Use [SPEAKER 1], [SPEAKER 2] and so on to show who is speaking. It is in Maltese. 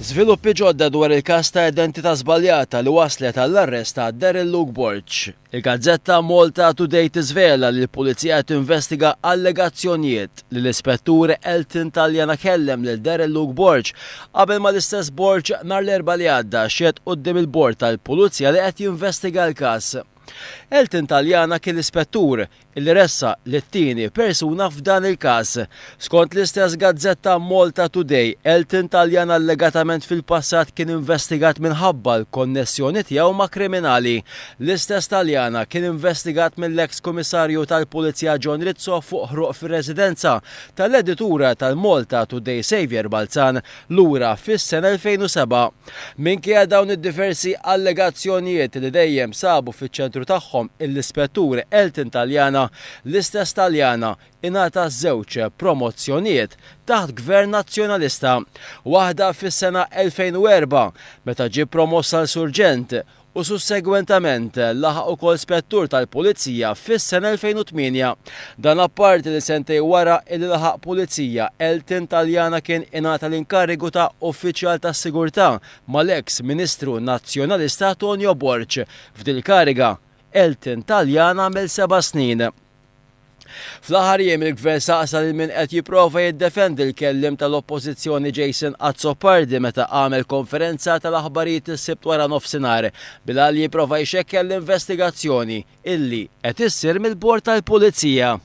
[SPEAKER 1] Żviluppi ġodda dwar il-każ ta' identità żbaljata li wasslet għall-arrest ta' Daryl Luke Borg. Il-gazzetta Malta Today tiżvela li l-Pulizija qed tinvestiga allegazzjonijiet li l-Ispettur Elton Taliana kellem lil Daryl Luke Borg qabel ma l-istess Borg nhar l-Erbgħa li għadda xehed quddiem il-Bord tal-Pulizija li qed jinvestiga l-każ. Elton Taliana kien l-ispettur li ressaq lit-tieni persuna f'dan il-każ. Skont l-istess gazzetta Malta Today, Elton Taliana allegatament fil-passat kien investigat minħabba l-konnessjoni tiegħu ma' kriminali. L-istess Taliana kien investigat mill-eks Kummissarju tal-Pulizija John Rizzo fuq ħruq fir-residenza tal-editur tal-Malta Today Saviour Balzan lura fis-sena 2007. Minkejja dawn id-diversi allegazzjonijiet li dejjem sabu fiċ-ċentru tagħhom l-Ispettur Elton Taliana, l-istess Taliana ingħata żewġ promozzjonijiet taħt Gvern Nazzjonalista. Waħda fis-sena 2004 meta ġie promoss għal Surġent u sussegwentament laħaq ukoll Spettur tal-Pulizija fis-sena 2008. Dan apparti li sentejn wara illi laħaq Pulizija, Elton Taliana kien ingħata l-inkarigu ta' Uffiċjal tas-Sigurtà mal-eks Ministru Nazzjonalista Tonio Borg. F'dil-kariga, Elton Taliana għamel seba' snin. Fl-aħħar jiem il-Gvern saqsa lil min qed jipprova jiddefendi l-kelliem tal-Oppożizzjoni Jason Azzopardi meta għamel konferenza tal-aħbarijiet is-Sibt wara nofsinhar bil-għan li jipprova jxekkel l-investigazzjoni illi qed issir mill-Bord tal-Pulizija.